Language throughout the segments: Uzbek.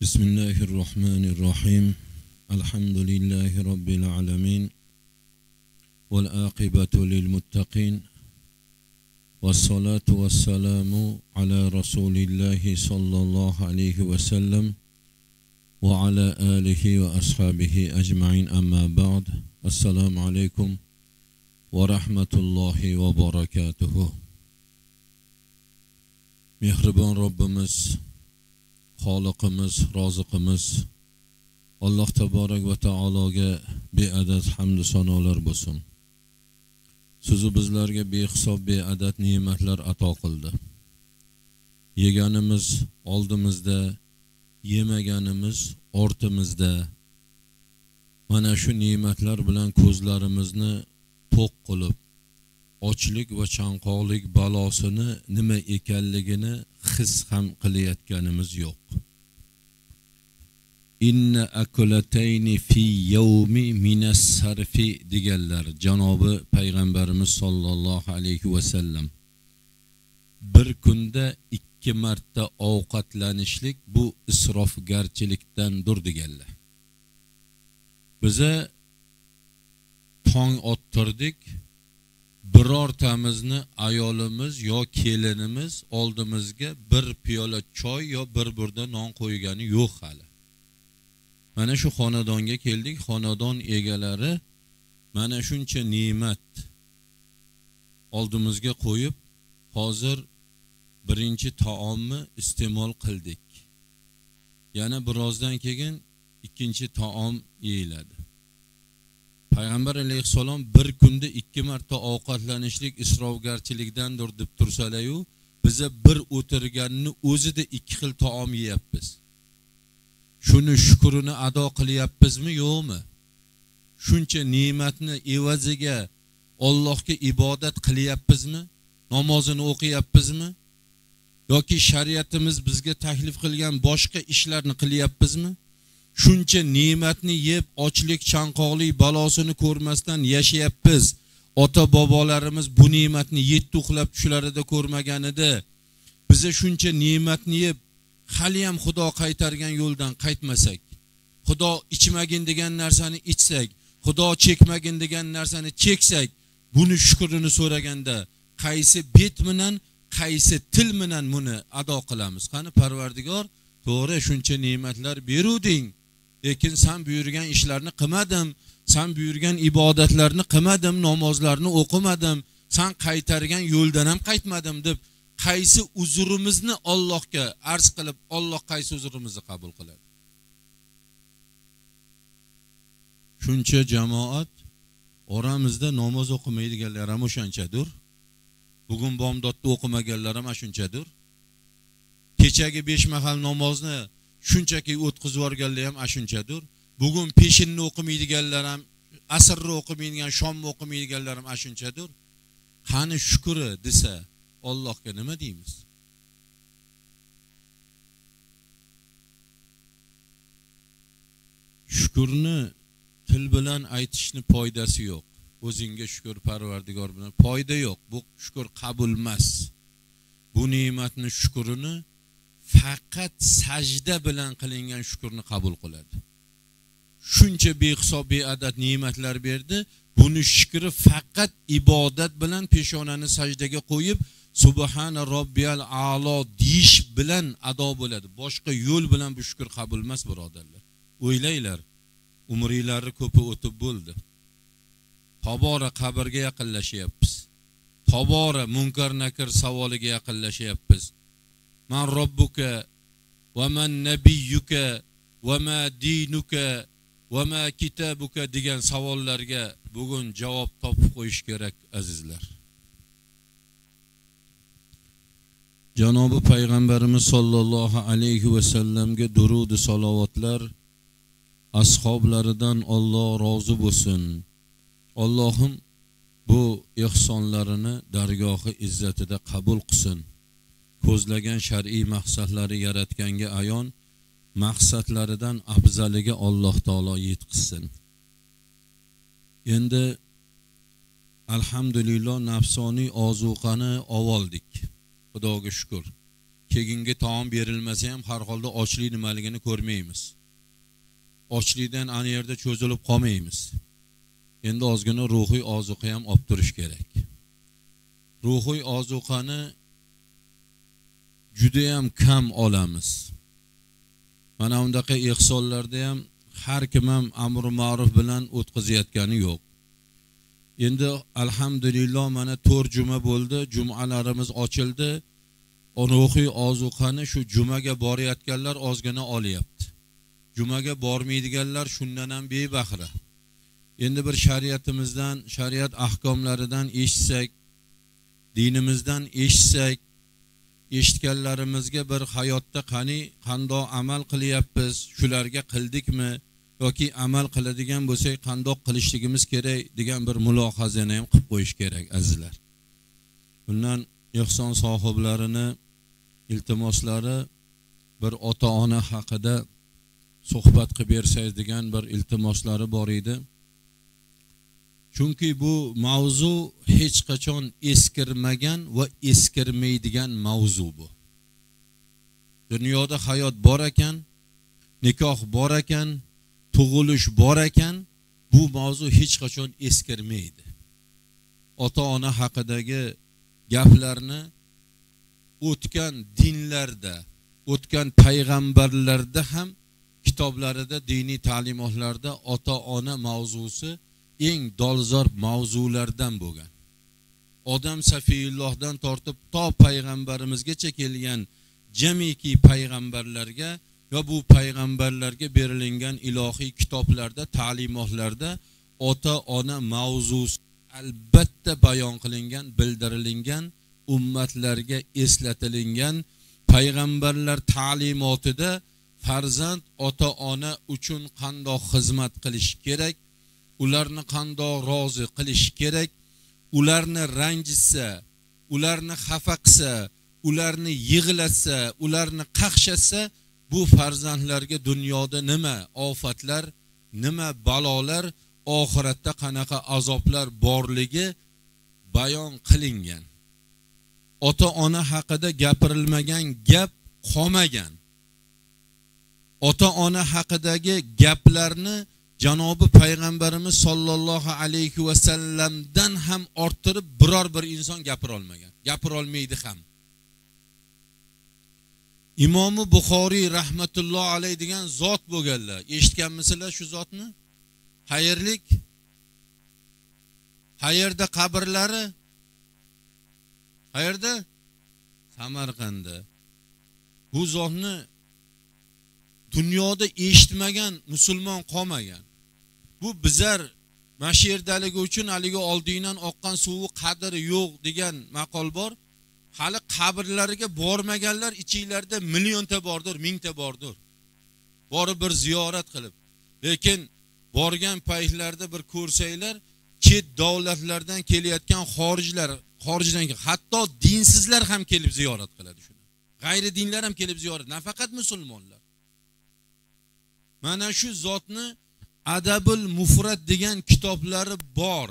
Bismillahirrohmanirrohim. Alhamdulillahi robbil alamin. Val aqibatu lil muttaqin. Vassalatu vassalamu ala rasulillahi sallallohu alayhi va sallam va ala alihi va ashabihi ajma'in. Amma ba'd. Assalomu alaykum va rahmatullohi va barakatuhu. Mehribon Robbimiz, Xoliqimiz, Roziqimiz Alloh taborak va taologa beadad hamd va sanolar bo'lsin. Sizu bizlarga behisob beadad ne'matlar ato qildi. Yeganimiz oldimizda, yemaganimiz ortimizda. Mana shu ne'matlar bilan ko'zlarimizni to'q qilib, ochlik va chanqoqlik balosini nima ekanligini his ham qilayotganimiz yo'q. Inna akulatayni fi yawmi minas sarfi deganlar janobi payg'ambarimiz sollallohu alayhi va sallam. Bir kunda 2 marta ovqatlanishlik bu isrofgarchilikdandir deganlar. Biza tong ottirdik, birortamizni ayolimiz yo kelinimiz oldimizga bir piyola choy yo bir burda non qo'ygani yo'q hali. Mana shu xonadonga keldik, xonadon egalari mana shuncha ne'mat oldimizga qo'yib, hozir birinchi taomni iste'mol qildik. Yana birozdan keyin ikkinchi taom yeyiladi. Payg'ambar alayhissalom bir kunda 2 marta ovqatlanishlik isrofgarchilikdandir deb tursalar-yu, biza bir o'tirganni o'zida 2 xil taom yeyapmiz. Shuni shukrini ado qilyapmizmi, yo'qmi? Shuncha ne'matni evaziga Allohga ibodat qilyapmizmi? Namozini o'qiyapmizmi? Yoki shariatimiz bizga taklif qilgan boshqa ishlarni qilyapmizmi? Shuncha ne'matni yeb, ochlik, chanqoqlik balosini ko'rmasdan yashayapmiz. Ota-bobolarimiz bu ne'matni 7 uxlab tushlarida ko'rmaganida, biza shuncha ne'matni yeb, hali ham Xudo qaytargan yo'ldan qaytmasak, Xudo ichmagin degan narsani ichsak, Xudo chekmagin degan narsani cheksak, buni shukrini so'raganda qaysi bet bilan, qaysi til bilan buni ado qilamiz? Qani Parvardigor, to'g'ri shuncha ne'matlar beruvding, lekin sen buyurgan ishlarni qilmadim, sen buyurgan ibodatlarni qilmadim, namozlarni o'qimadim, sen qaytargan yo'ldan ham qaytmadim deb qaysi uzrimizni Allohga arz qilib, Alloh qaysi uzrimizni qabul qiladi? Shuncha jamoat oramizda namoz o'qimaydiganlar ham o'shanchadir. Bugun bomdodda o'qimaganlar ham shunchadir. Kechagi 5 mahal namozni shunchaki o'tkazib yuborganlar ham shunchadir. Bugun peshinni o'qimaydiganlar ham, asrni o'qimaydigan, shomni o'qimaydiganlar ham shunchadir. Qani shukri desa, Allohga nima deymiz? Shukrni til bilan aytishni foydasi yo'q. O'zingga shukr Parvardigor bilan foyda yo'q. Bu shukr qabul emas. Bu ne'matni shukrini faqat sajda bilan qilingan shukrni qabul qiladi. Shuncha behisob beadad ne'matlar berdi. Buni shukri faqat ibodat bilan peshonani sajdaga qo'yib, Subhana robbiyal a'lo deyish bilan ado bo'ladi. Boshqa yo'l bilan bu shukr qabul emas, birodarlar. O'ylanglar, umringlari ko'pi o'tib bo'ldi. Tobora qabrga yaqinlashyapmiz. Tobora munkar nakir savoliga yaqinlashyapmiz. Man robbuka va man nabiyyuka va ma dinuka va ma kitabuka degan savollarga bugun javob topib qo'yish kerak, azizlar. Janobi Payg'ambarimiz sollallohu alayhi va sallamga durud va salovatlar, ashablaridan Alloh rozi bo'lsin. Allohim bu ihsonlarini dargohi izzatida qabul qilsin. Ko'zlagan shar'iy maqsadlari yaratganga ayon, maqsadlaridan afzaliga Alloh taolo yetkazsin. Endi alhamdulillah nafsoniy ozuqani oldik. Xudoga shukr. Keyingi taom berilmasa ham har holda ochlik nimaligini ko'rmaymiz. Ochlikdan ana yerda cho'zilib qolmaymiz. Endi ozgina ruhiy ozuqa ham olib turish kerak. Ruhiy ozuqani juda ham kam olamiz. Mana undaqa ihsonlarda ham har kim ham amri ma'ruf bilan o'tkazayotgani yo'q. Endi alhamdulillah mana 4 juma bo'ldi, jumalarimiz ochildi. Ruhiy ozuqani shu jumaga borayotganlar ozgina olyapti. Jumaga bormaydiganlar shundan ham bebahra. Endi bir shariatimizdan, shariat ahkomlaridan eshitsak, dinimizdan eshitsak, eshitganlarimizga bir hayotda qani qandoq amal qilyapmiz, shularga qildikmi yoki amal qiladigan bo'lsak qandoq qilishligimiz kerak degan bir mulohazani ham qilib qo'yish kerak azizlar. Bundan ihson sohiblarini iltimoslari bir ota-ona haqida suhbat qilib bersangiz degan bir iltimoslari bor edi. Chunki bu mavzu hech qachon eskirmagan va eskirmaydigan mavzu bu. Dunyoda hayot bor ekan, nikoh bor ekan, tug'ilish bor ekan, bu mavzu hech qachon eskirmaydi. Ota-ona haqidagi gaplarni o'tgan dinlarda, o'tgan payg'ambarlarda ham kitoblarida, diniy ta'limotlarda ota-ona mavzusi eng dolzarb mavzulardan bo'lgan. Odam Safiyullohdan tortib to payg'ambarimizgacha kelgan jamiki payg'ambarlarga va bu payg'ambarlarga berilingan ilohiy kitoblarda, ta'limotlarda ota-ona mavzusi albatta bayon qilingan, bildirilingan, ummatlarga eslatilingan. Payg'ambarlar ta'limotida farzand ota-ona uchun qandoq xizmat qilish kerak, ularni qandoq rozi qilish kerak, ularni ranjitsa, ularni xafa qilsa, ularni yig'latsa, ularni qaqshatsa, bu farzandlarga dunyoda nima ofatlar, nima balolar, oxiratda qanaqa azoblar borligi bayon qilingan. Ota-ona haqida gapirilmagan gap qolmagan. Ota-ona haqidagi gaplarni janobi payg'ambarimiz sollallohu alayhi va sallamdan ham orttirib biror bir inson gapira olmagan, gapira olmaydi ham. Imomi Buxoriy rahmatulloh alayhi degan zot bo'lganlar. Eshitganmisizlar shu zotni? Xayrlik? Qayerda qabrlari? Qayerda? Samarqandda. Bu zotni dunyoda eshitmagan musulmon qolmagan. Bu bizlar mana shu yerdaligi uchun haligi oldingdan oqqan suvi qadri yo'q degan maqol bor. Hali qabrlariga bormaganlar ichinglarda millionta bordir, mingta bordir. Borib bir ziyorat qilib. Lekin borgan paytlarda bir ko'rsanglar, chet davlatlardan kelayotgan xorijlar, xorijdan hatto dinsizlar ham kelib ziyorat qiladi shuni. G'ayri dinlar ham kelib ziyorat, nafaqat musulmonlar. Mana shu zotni Adabul Mufrad degan kitoblari bor.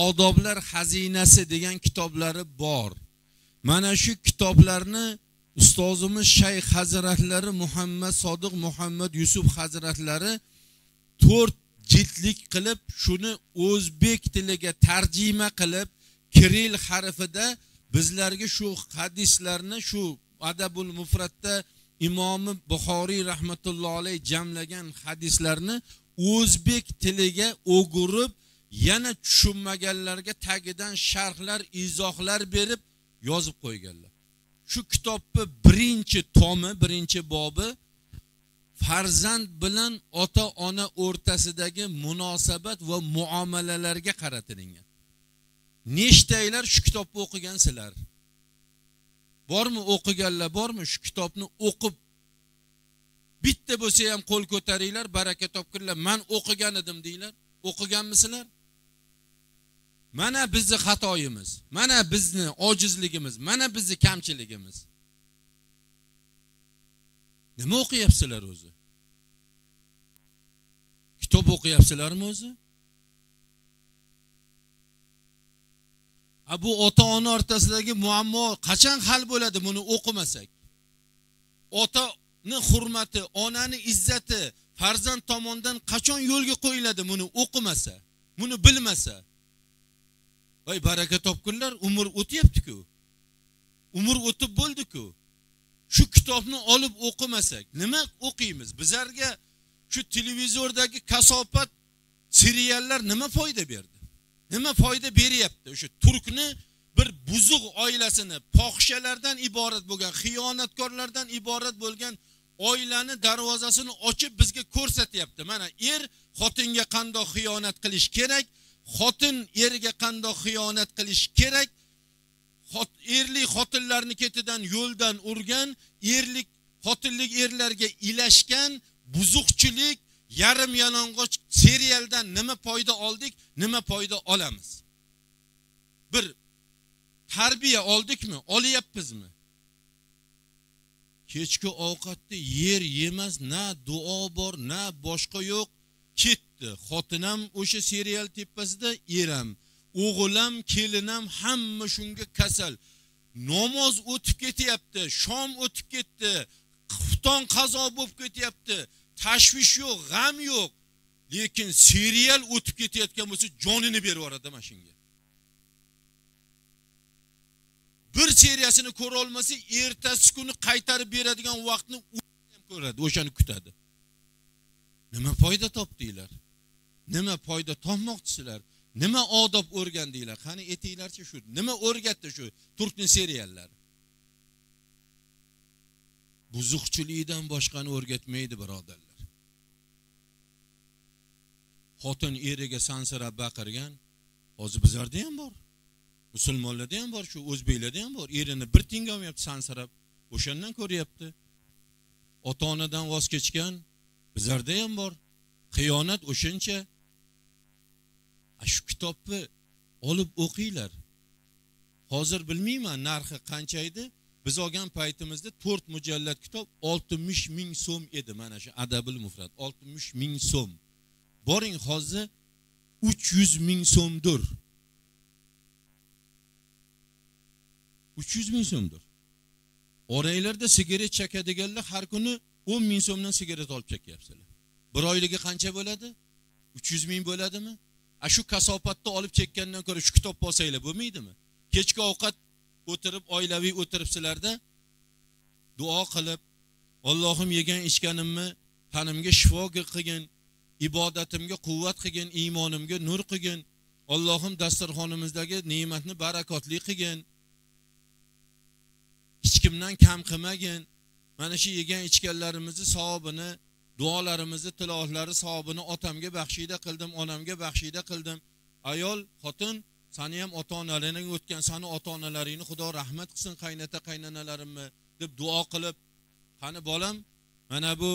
Odoblar xazinasi degan kitoblari bor. Mana shu kitoblarni ustozimiz Shayx hazratlari Muhammad Sodiq Muhammad Yusuf hazratlari 4 jildlik qilib, shuni o'zbek tiliga tarjima qilib, kiril harfida bizlarga shu hadislarni, shu Adabul Mufradda Imomi Buxoriy rahmatullohi alayhi jamlagan hadislarni o'zbek tiliga o'girib, yana tushunmaganlarga tagidan sharhlar, izohlar berib yozib qo'yganlar. Shu kitobni birinchi tomi, birinchi bobi farzand bilan ota-ona o'rtasidagi munosabat va muomalalarga qaratilingan. Nechtaylar shu kitobni o'qigansizlar? Bormi o'qiganlar, bormi shu kitobni o'qib bitta bo'lsa ham qo'l ko'taringlar, baraka topinglar. Men o'qigan edim deylar. O'qiganmisizlar? Mana bizni xatoyimiz, mana bizni ojizligimiz, mana bizni kamchiligimiz. Nima o'qiyapsizlar o'zi? Kitob o'qiyapsizlarmi o'zi? Bu ota-ona o'rtasidagi muammo qachon hal bo'ladi buni o'qimasak? Otani hurmati, onani izzati farzand tomonidan qachon yo'lga qo'yiladi buni o'qimasa, buni bilmasa? Voy baraka topkunlar, umr o'tyapti-ku. Umr o'tib bo'ldi-ku. Shu kitobni olib o'qimasak, nima o'qiymiz? Bizlarga shu televizordagi kasofat seriallar nima foyda berdi? Nima foyda beryapti? O'sha turkni bir buzuq oilasini, fohishalardan iborat bo'lgan, xiyonatkorlardan iborat bo'lgan oilani darvozasini ochib bizga ko'rsatyapti. Mana er xotinga qanday xiyonat qilish kerak, xotin erga qanday xiyonat qilish kerak, erlik xotinlarni ketidan yo'ldan urgan, erlik xotinlik erlarga ilashgan buzuqchilik, yarim yalang'och serialdan nima foyda oldik, nima foyda olamiz? Bir tarbiya oldikmi, olyapmizmi? Kechki ovqatni yer yemas, na duo bor, na boshqa yo'q, ketdi. Xotinam o'sha serial tepasida, eram, o'g'lim, kelinam hamma shunga kasal. Namoz o'tib ketyapti, shom o'tib ketdi, xufton qazo bo'lib ketyapti. Tashvish yo'q, g'am yo'q. Lekin serial o'tib ketayotgan bo'lsa, jonini berib yuboradi mana shunga. Bir seriyasini ko'ra olmasa, ertasi kuni qaytarib beradigan vaqtni u ham ko'radi, o'shani kutadi. Nima foyda topdinglar? Nima foyda topmoqchisizlar? Nima odob o'rgandinglar? Qani etinglarchi shu. Nima o'rgatdi shu turkning seriallari? Buzuqchilikdan boshqani o'rgatmaydi, birodarlar. Xotin eriga sansirab baqirgan, hozir bizlarda ham bor. Musulmonlarda ham bor, shu o'zbeklarda ham bor. Erini bir tinga olmayapti sansirab, o'shandan ko'ryapti. Ota-onadan voz kechgan bizlarda ham bor. Xiyonat o'shancha. Shu kitobni olib o'qinglar. Hozir bilmayman narxi qancha edi. Biz olgan paytimizda 4 mujallad kitob 60 ming so'm edi. Mana shu Adabul Mufrad 60 ming so'm. Boring hozir 300 ming so'mdir. 300 ming so'mdir. Oranglarda sigaret chekadiganlar har kuni 10 ming so'mdan sigaret olib chekyapsizlar. Bir oyligi qancha bo'ladi? 300 ming bo'ladimi? Shu kasofatni olib chekkandan ko'ra shu kitob olsanglar bo'lmaydimi? Kechki ovqat o'tirib, oilaviy o'tiribsizlarda duo qilib, Allohim yegan ichganimni tanimga shifo qilgin, ibodatimga quvvat qilgin, iymonimga nur qilgin, Allohim dasturxonimizdagi ne'matni barakotli qilgin, hech kimdan kam qilmagin. Mana shu yegan ichganlarimizni savobini, duolarimizni, tilovatlari savobini otamga baxshida qildim, onamga baxshida qildim. Ayol, xotin, seni ham ota-onalaring o'tgan, seni ota-onalaringni Xudo rahmat qilsin, qaynota qaynonalarimni deb duo qilib, qani bolam, mana bu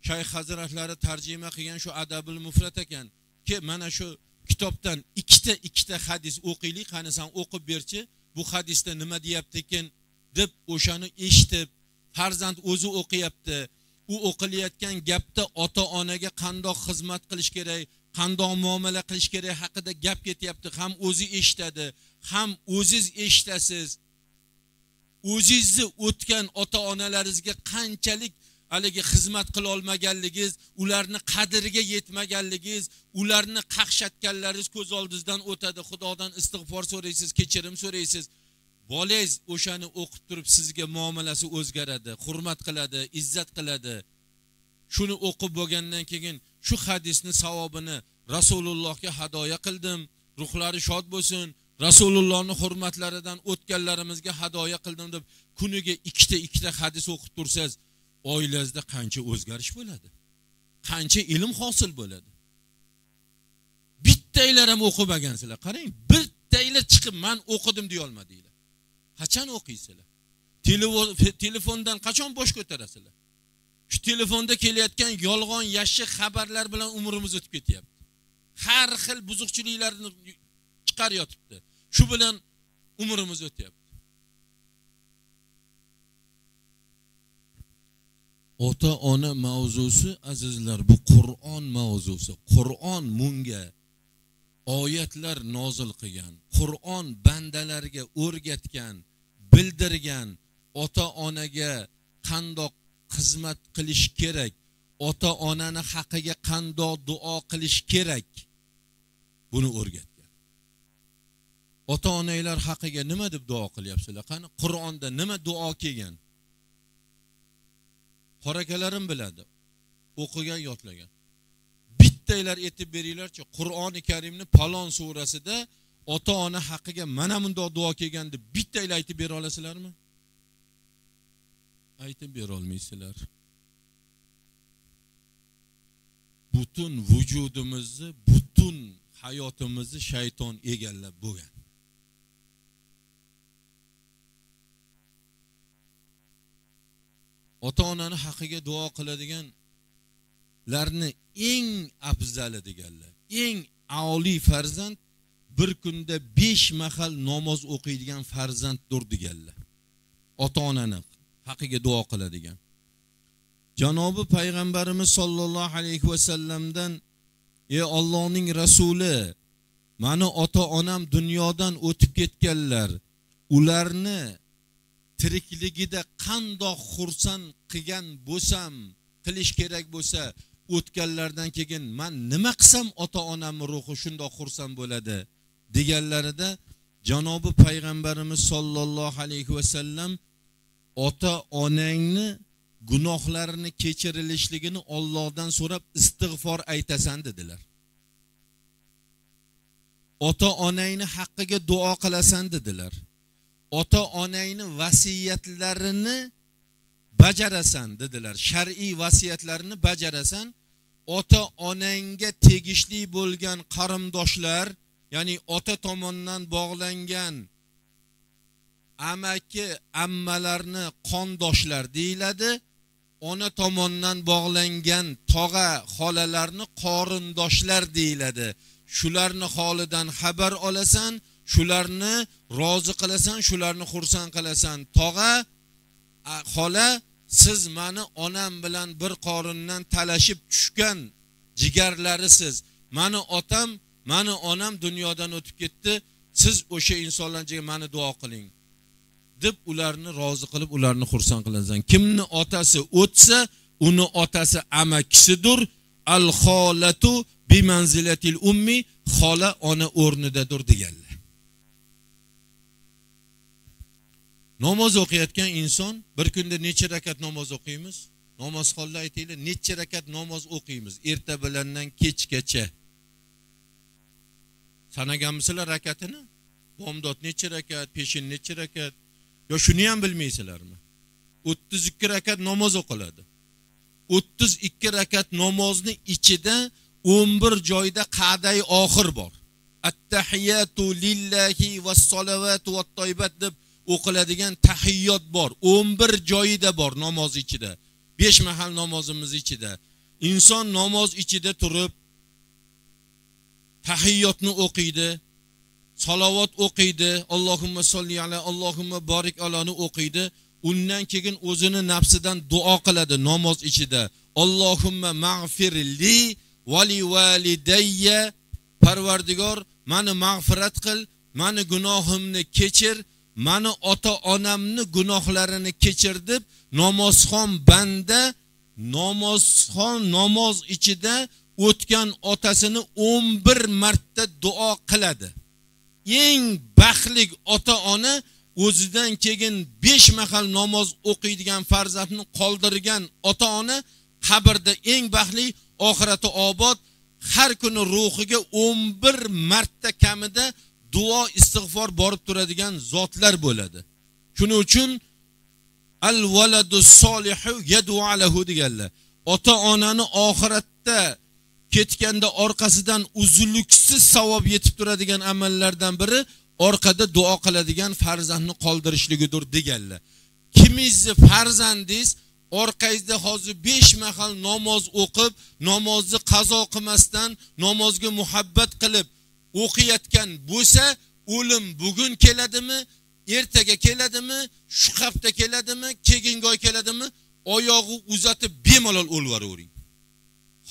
shayx hazratlari tarjima qilgan shu Adabul Mufrad ekan. Ke mana shu kitobdan ikkita hadis o'qiylik, qani sen o'qib berchi, bu hadisda nima deyapti ekan deb o'shani eshitib, farzand o'zi o'qiyapti. U o'qilayotgan gapda ota-onaga qandoq xizmat qilish kerak, qandoq muomala qilish kerak haqida gap ketyapti. Ham o'zi eshitadi, ham o'ziz eshitasiz. O'zingizni o'tgan ota-onalaringizga qanchalik haligi xizmat qila olmaganligingiz, ularni qadriga yetmaganligingiz, ularni qaqshatganlaringiz ko'z oldingizdan o'tadi. Xudodan istig'for so'raysiz, kechirim so'raysiz. Bolangiz o'shani o'qib turib sizga muomalasi o'zgaradi, hurmat qiladi, izzat qiladi. Shuni o'qib bo'lgandan keyin shu hadisni savobini Rasulullohga hadoya qildim, ruhlari shod bo'lsin, Rasulullohning hurmatlaridan o'tganlarimizga hadoya qildim deb kuniga ikkita hadis o'qib tursangiz, oilangizda qancha o'zgarish bo'ladi? Qancha ilm hosil bo'ladi? Bittanglar ham o'qimagansizlar. Qarang, bittanglar chiqib men o'qidim deya olmadinglar. Qachon o'qiysizlar? Telefondan qachon bosh ko'tarasizlar? Shu telefonda kelayotgan yolg'on, yashiq xabarlar bilan umrimiz o'tib ketyapti. Har xil buzuqchiliklarni chiqar yotibdi. Shu bilan umrimiz o'tyapti. Ota-ona mavzusi azizlar, bu Qur'on mavzusi. Qur'on bunga Oyatlar nozil qilgan, Qur'on bandalarga o'rgatgan, bildirgan, ota-onaga qandoq xizmat qilish kerak, ota-onani haqiga qandoq duo qilish kerak, buni o'rgatgan. Ota-onanglar haqiga nima deb duo qilyapsizlar? Qani Qur'onda nima duo kelgan? Qorakalarim biladi. O'qigan, yodlagan. Bittanglar aytib beringlarchi, Qur'oni Karimni palon surasida ota-ona haqiga mana bundoq duo kelgan deb bittanglar aytib bera olasizlarmi? Aytib bera olmaysizlar. Butun vujudimizni, butun hayotimizni shayton egallab bo'lgan. Ota-onani haqiga duo qiladiganlarni eng afzali deganlar, eng oliy farzand bir kunda 5 mahal namoz o'qiydigan farzanddir deganlar. Ota-onani haqiga duo qiladigan. Janobi Payg'ambarimiz sollallohu alayhi vasallamdan, ey Allohning rasuli, mani ota-onam dunyodan o'tib ketganlar, ularni tirikligida qandoq xursand qilgan bo'lsam, qilish kerak bo'lsa, o'tganlardan keyin men nima qilsam ota-onamning ruhi shundoq xursand bo'ladi deganlarida Janobi Payg'ambarimiz sollallohu alayhi vasallam ota-onangni gunohlarini kechirilishligini Allohdan so'rab istig'for aytasan dedilar. Ota-onangni haqqiga duo qilasan dedilar. Ota-onangni vasiyatlarini bajarasan dedilar. Shar'iy vasiyatlarini bajarasan. Ota-onangga tegishli bo'lgan qarindoshlar, ya'ni ota tomondan bog'langan amaki, ammalarni qondoshlar deyiladi. Ona tomondan bog'langan tog'a, xolalarni qorindoshlar deyiladi. Shularni holidan xabar olasan, shularni rozi qilasan, shularni xursand qilasan. Tog'a, xola, siz meni onam bilan bir qorindan talashib tushgan jigarlarisiz. Meni otam, meni onam dunyodan o'tib ketdi. Siz o'sha insonlarga meni duo qiling deb ularni rozi qilib, ularni xursand qilasan. Kimni otasi o'tsa, uni otasi amakisidir. Al xolatu bi manzilatil ummi, xola ona o'rnidadir deganlar. Namoz o'qiyotgan inson bir kunda necha rakat namoz o'qiymiz? Namozxonlar aytaylik, necha rakat namoz o'qiymiz erta bilandan kechgacha? Sanaganmisizlar rakatini? Bomdod necha rakat, peshin necha rakat? Yo shuni ham bilmaysizlarmi? 32 rakat namoz o'qiladi. 32 rakat namozni ichida 11 joyda qa'dai oxir bor. At-tahiyatu lillahi was-salavatu wat-toybat deb o'qiladigan tahiyyot bor. 11 joyida bor namoz ichida. 5 mahal namozimiz ichida. Inson namoz ichida turib tahiyyotni o'qiydi, salovat o'qiydi, Allohumma solli ala, Allohumma barik alani o'qiydi. Undan keyin o'zini nafsidan duo qiladi namoz ichida. Allohumma mag'firli va li validayya, Parvardigor, meni mag'firat qil, meni gunohimni kechir, meni ota-onamni gunohlarini kechir deb namozxon banda namozxon namoz ichida o'tgan otasini 11 marta duo qiladi. Eng baxtli ota-ona o'zidan keyin 5 mahal namoz o'qiydigan farzandni qoldirgan ota-ona qabrda eng baxtli, oxirati obod, har kuni ruhiga 11 marta kamida duo, istig'for borib turadigan zotlar bo'ladi. Shuning uchun al valadu solihu yad'u alahu deganlar. Ota-onani oxiratda ketganda orqasidan uzluksiz savob yetib turadigan amallardan biri orqada duo qiladigan farzandni qoldirishligidir deganlar. Kimingizni farzandingiz orqangizda hozir 5 mahal namoz o'qib, namozni qazo qilmasdan, namozga muhabbat qilib o'qiyotgan bo'lsa, o'lim bugun keladimi, ertaga keladimi, shu hafta keladimi, keyingi oy keladimi, oyog'i uzatib bemalol o'lvaravering.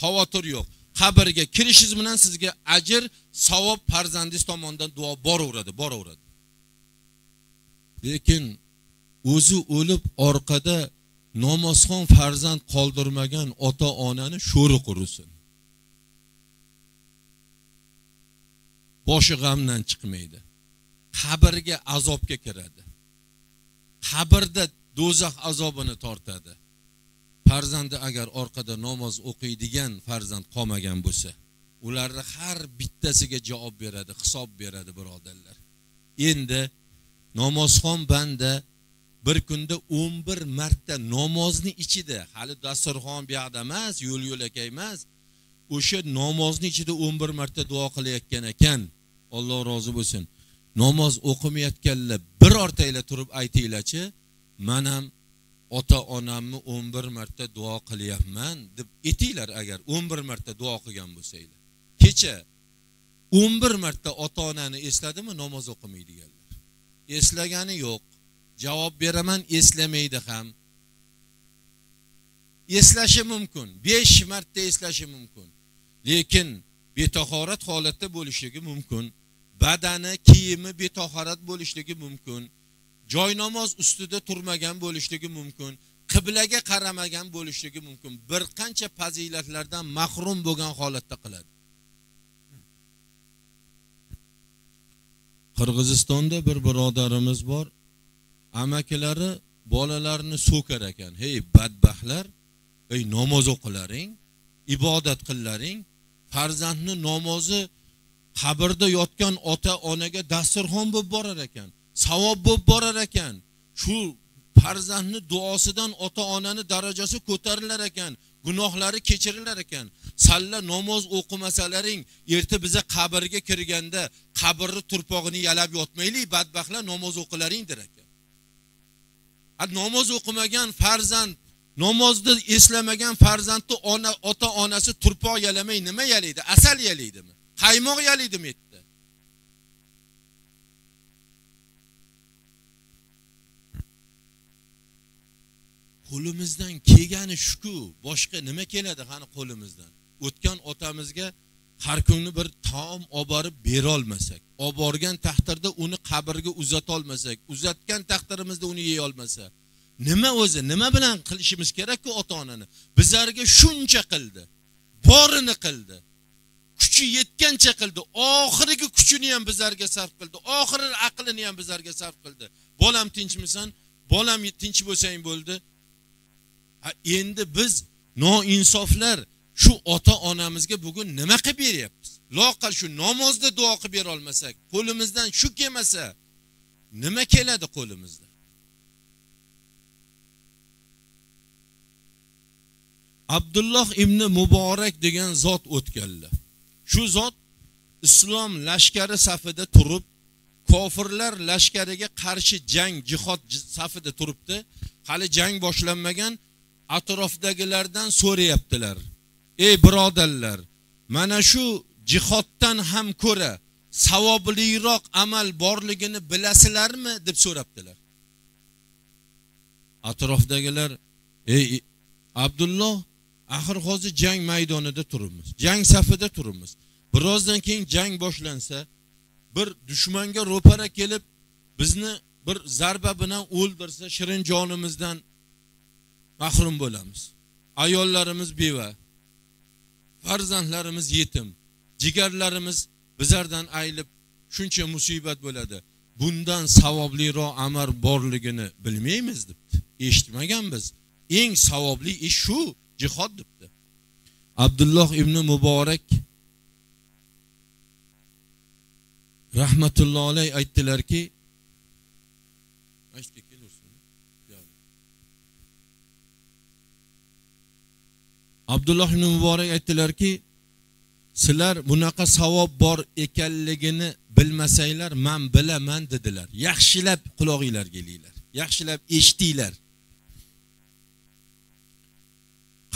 Xavotir yo'q. Qabrga kirishingiz bilan sizga ajr, savob farzandingiz tomonidan duo boraveradi, boraveradi. Lekin o'zi o'lib orqada namozxon farzand qoldirmagan ota-onani sho'ri qurisin. Boshi g'amdan chiqmaydi. Qabrga azobga kiradi. Qabrda do'zax azobini tortadi. Farzandi agar orqada namoz o'qiydigan farzand qolmagan bo'lsa, ularni har bittasiga javob beradi, hisob beradi birodarlar. Endi namozxon banda bir kunda 11 marta namozni ichida, hali dasturxon bu yoqda emas, yo'l yo'lakay emas, o'sha namozni ichida 11 marta duo qilayotgan ekan. Alloh rozi bo'lsin. Namoz o'qimayotganlar birortanglar turib aytinglarchi, men ham ota-onamni 11 marta duo qilyapman deb aytinglar agar 11 marta duo qilgan bo'lsanglar. Kecha 11 marta ota-onani esladimi namoz o'qimaydiganlar? Eslagani yo'q. Javob beraman, eslamaydi ham. Eslashi mumkin, 5 marta eslashi mumkin. Lekin betahorat holatda bo'lishligi mumkin. Badani, kiyimi betahorat bo'lishligi mumkin. Joy namoz ustida turmagan bo'lishligi mumkin. Qiblaga qaramagan bo'lishligi mumkin. Bir qancha fazilatlardan mahrum bo'lgan holatda qiladi. Qirg'izistonda bir birodarimiz bor. Amakilari bolalarini so'kar ekan. Hey badbaxtlar, ey namoz o'qilaring, ibodat qillaring, farzandni namozi qabrda yotgan ota-onaga dasturxon bo'lib borar ekan, savob bo'lib borar ekan. Shu farzandni duosidan ota-onani darajasi ko'tarilar ekan, gunohlari kechirilar ekan. Salla namoz o'qimasalaring, erta biza qabrga kirganda qabrni turpog'ini yalab yotmaylik, badbaxtlar namoz o'qilaring der ekan. Namoz o'qimagan farzand, namozni eslamagan farzandni ota-onasi turpoq yalamay nima yalaydi? Asal yalaydimi? Qaymoq yalaydimi etdi? Qo'limizdan kelgani shuku, boshqa nima keladi qani qo'limizdan? O'tgan otamizga har kuni bir taom olib borib bera olmasak, olib borgan taqdirda uni qabrga uzata olmasak, uzatgan taqdirimizda uni yeya olmasa, nima o'zi, nima bilan qilishimiz kerak-ku ota-onani? Bizlarga shuncha qildi, borini qildi, kuchi yetgancha qildi, oxirgi kuchini ham bizlarga sarf qildi, oxirgi aqlini ham bizlarga sarf qildi. Bolam tinchmisan? Bolam tinch bo'lsang bo'ldi. Ha, endi biz noinsoflar shu ota-onamizga bugun nima qilib beryapmiz? Loqal shu namozda duo qilib bera olmasak, qo'limizdan shu kelmasa, nima keladi qo'limizdan? Abdulloh ibn Muborak degan zot o'tganlar. Shu zot islom lashkari safida turib, kofirlar lashkariga qarshi jang, jihod safida turibdi. Hali jang boshlanmagan, atrofdagilardan so'rayaptilar. Ey birodarlar, mana shu jihoddan ham ko'ra savobliroq amal borligini bilasizlarmi deb so'rabdilar. Atrofdagilar, ey Abdulloh, axir hozir jang maydonida turibmiz, jang safida turibmiz. Birozdan keyin jang boshlansa, bir dushmanga ro'para kelib bizni bir zarba bilan o'ldirsa, shirin jonimizdan mahrum bo'lamiz. Ayollarimiz beva, farzandlarimiz yetim, jigarlarimiz bizlardan ayilib shuncha musibat bo'ladi. Bundan savobliroq amal borligini bilmaymiz debdi. Eshitmaganmiz. Eng savobli ish shu jihod debdi. Abdulloh ibn Muborak rahmatullohi alayhi aytdilarki, Abdulloh ibn Muborak aytdilarki, sizlar bunaqa savob bor ekanligini bilmasanglar, men bilaman dedilar. Yaxshilab qulog'inglarga ilinglar, yaxshilab eshitinglar.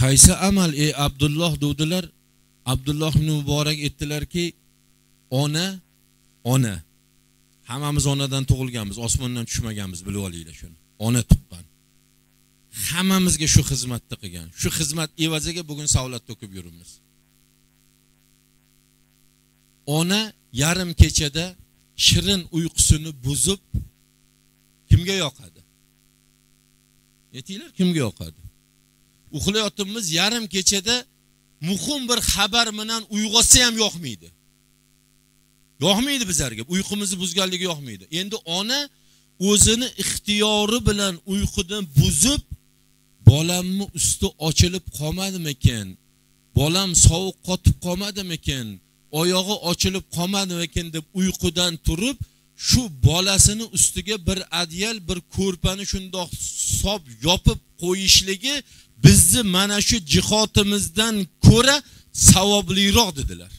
Qaysi amal ey Abdulloh dedilar. Abdulloh ibn Muborak aytdilarki, ona, ona. Hammamiz onadan tug'ilganmiz, osmondan tushmaganmiz, bilib olinglar shuni. Ona tuqqan. Hammamizga shu xizmatni qilgan. Shu xizmat evaziga bugun savlat to'kib yuribmiz. Ona yarim kechada shirin uyqusini buzib kimga yoqadi? Aytinglar, kimga yoqadi? Uxlayotimiz yarim kechada muhim bir xabar bilan uyg'otsa ham yoqmaydi. Yoqmaydi bizlarga. Uyqumizni buzganligi yoqmaydi. Endi ona o'zini ixtiyori bilan uyqudan buzib, bolamni usti ochilib qolmadimikin? Bolam sovuq qotib qolmadimikin? Oyog'i ochilib qolmadimikin deb uyqudan turib, shu bolasini ustiga bir adyal, bir ko'rpani shundoq sop yopib qo'yishligi bizni mana shu jihotimizdan ko'ra savobliroq dedilar.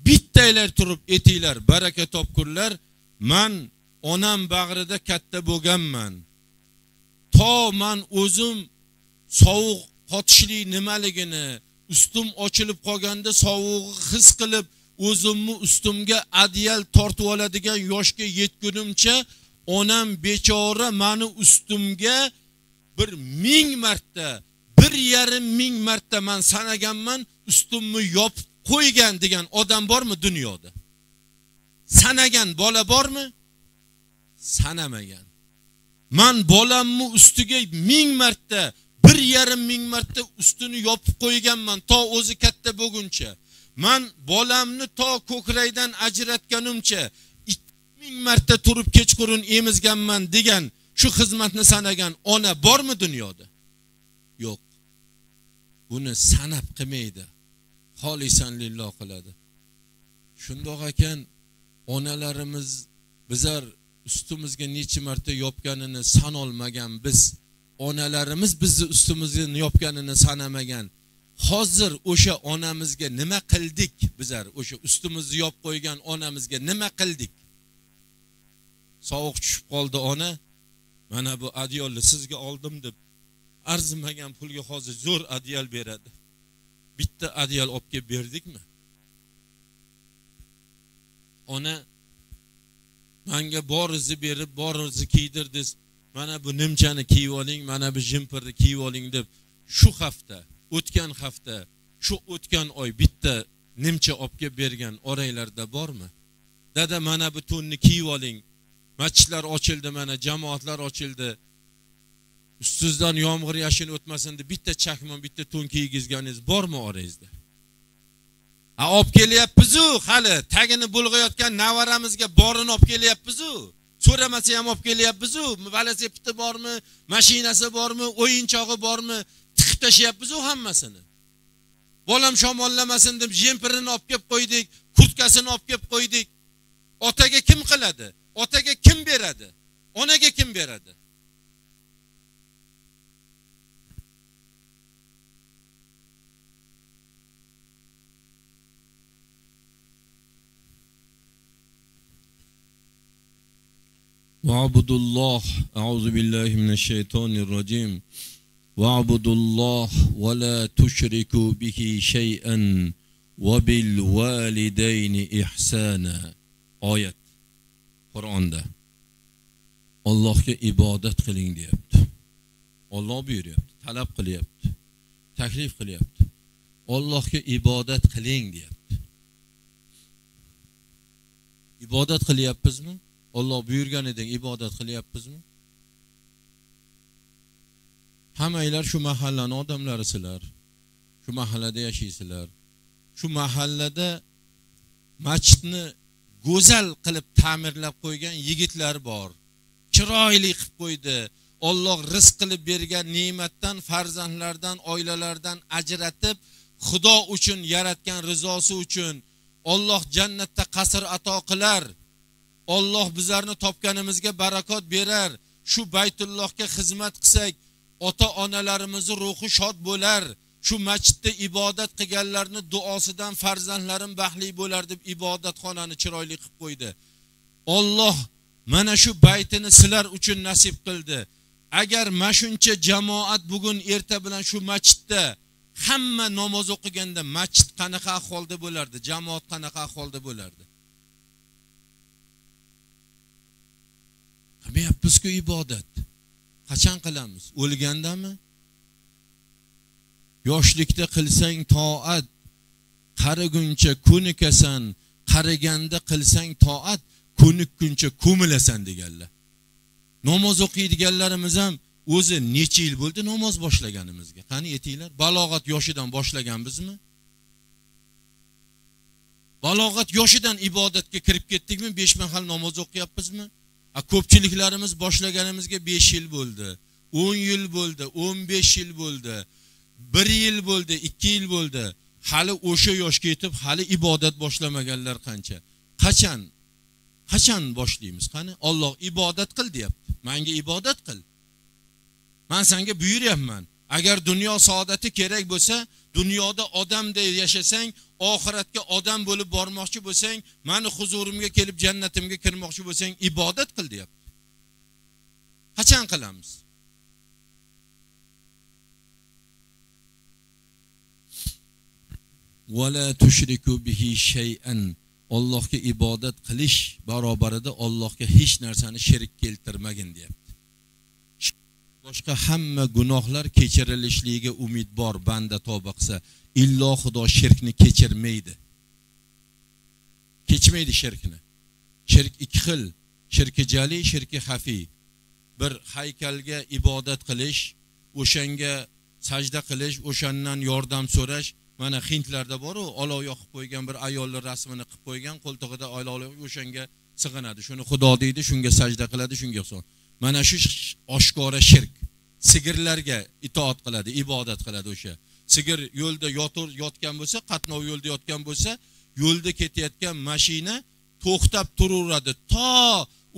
Bittaylar turib etinglar, baraka topkurlar. Men onam bag'rida katta bo'lganman. To men o'zim sovuq qotishlik nimaligini, ustim ochilib qolganda sovug'i his qilib, o'zimni ustimga adyal tortib oladigan yoshga yetgunimcha onam bechora meni ustimga 1000 marta, 1,5 ming marta men sanaganman, ustimni yopib qo'ygan degan odam bormi dunyoda? Sanagan bola bormi? Sanamagan. Men bolamni ustiga 1000 marta, 1,5 ming marta ustini yopib qo'yganman to o'zi katta bo'lguncha. Men bolamni to ko'krakdan ajratganimcha 2000 marta turib kechqurun emizganman degan shu xizmatni sanagan ona bormi dunyoda? Yo'q. Buni sanab qilmaydi. Xolisan lillah qiladi. Shundoq ekan onalarimiz bizlar ustimizga necha marta yopganini sanolmagan biz, onalarimiz bizni ustimizni yopganini sanamagan. Hozir o'sha onamizga nima qildik bizlar? O'sha ustimizni yop qo'ygan onamizga nima qildik? Sovuq tushib qoldi ona. Mana bu adyolni sizga oldim deb arzimagan pulga hozir zo'r adyal beradi. Bitta adyal olib kelib berdikmi? Ona menga borizni berib, borizni kiydirdingiz. Mana bu nimchani kiyib oling, mana bu jimpirni kiyib oling deb shu hafta, o'tgan hafta, shu o'tgan oy bitta nimcha olib kelib bergan oranglarda bormi? Dada mana bu to'nni kiyib oling. Masjidlar ochildi, mana jamoatlar ochildi. Ustingizdan yomg'ir yashin o'tmasin deb bitta chakmon, bitta to'n kiygizganingiz bormi orangizda? Ha, olib kelyapmiz-u, hali tagini bulg'ayotgan navaramizga borini olib kelyapmiz-u. So'ramasa ham olib kelyapmiz-u. Velosipedi bormi, mashinasi bormi, o'yinchog'i bormi, tiqib tashlayapmiz-u hammasini. Bolam shamollamasin deb jempirini olib kelib qo'ydik, kurtkasini olib kelib qo'ydik. Otaga kim qiladi? Otaga kim beradi? Onaga kim beradi? Wa'budulloh, a'udhu billahi minash shaytonir rojim. Wa'budulloh va la tushriku bihi shay'an va bil validayni ihsana. Oyat Qur'onda. Allohga ibodat qiling deyapti. Alloh buyuryapti, talab qilyapti, taklif qilyapti. Allohga ibodat qiling deyapti. Ibodat qilyapmizmi? Alloh buyurganidek ibodat qilyapmizmi? Hammanglar shu mahallaning odamlarisizlar. Shu mahallada yashaysizlar. Shu mahallada masjidni go'zal qilib ta'mirlab qo'ygan yigitlar bor. Chiroyli qilib qo'ydi. Alloh rizq qilib bergan ne'matdan, farzandlardan, oilalardan ajratib, Xudo uchun yaratgan rizosi uchun Alloh jannatda qasr ato qilar. Alloh bizlarni topganimizga barakot berar. Shu Baytullohga xizmat qilsak, ota-onalarimizning ruhi shod bo'lar. Shu masjidda ibodat qilganlarning duosidan farzandlarim baxtli bo'lar deb ibodatxonani chiroyli qilib qo'ydi. Alloh mana shu baytini sizlar uchun nasib qildi. Agar mana shuncha jamoat bugun erta bilan shu masjidda hamma namoz o'qiganda masjid qanaqa ahvolda bo'lardi, jamoat qanaqa ahvolda bo'lardi? Qilmayapmiz-ku ibodat. Qachon qilamiz? O'lgandami? Yoshlikda qilsang toat, Qariguncha ko'nikasan, qariganda qilsang toat, ko'nikkuncha ko'milasan deganlar. Namoz o'qiydiganlarimiz ham o'zi necha yil bo'ldi namoz boshlaganimizga? Qani aytinglar, balog'at yoshidan boshlaganmizmi? Balog'at yoshidan ibodatga kirib ketdikmi? 5 mahal namoz o'qiyapmizmi? Ko'pchiliklarimiz boshlaganimizga 5 yil bo'ldi, 10 yil bo'ldi, 15 yil bo'ldi, 1 yil bo'ldi, 2 yil bo'ldi. Hali o'sha yoshga yetib, hali ibodat boshlamaganlar qancha? Qachon? Qachon boshlaymiz? Qani Alloh ibodat qil deyapti. Menga ibodat qil. Men senga buyuryapman. Agar dunyo saodati kerak bo'lsa, dunyoda odamday yashasang, oxiratga odam bo'lib bormoqchi bo'lsang, meni huzurimga kelib jannatimga kirmoqchi bo'lsang, ibodat qil deyapti. Qachon qilamiz? Va la tushriku bihi shay'an. Allohga ibodat qilish barobarida Allohga hech narsani sherik keltirmagin deyapti. Boshqa hamma gunohlar kechirilishligiga umid bor banda tavba qilsa, illo Xudo shirkni kechirmaydi. Kechmaydi shirkni. Shirk ikki xil, shirki jali, shirki xafi. Bir haykalga ibodat qilish, o'shanga sajda qilish, o'shandan yordam so'rash. Mana Hindlarda bor-u, olov yoqib qo'ygan bir ayolning rasmini qilib qo'ygan, qo'ltig'ida olov o'shanga sig'inadi. Shuni Xudo deydi, shunga sajda qiladi, shunga hisob. Mana shu oshkora shirk. Sigirlarga itoat qiladi, ibodat qiladi o'sha. Sigir yo'lda yotgan bo'lsa, qatnov yo'lda yotgan bo'lsa, yo'lda ketayotgan mashina to'xtab turaveradi. To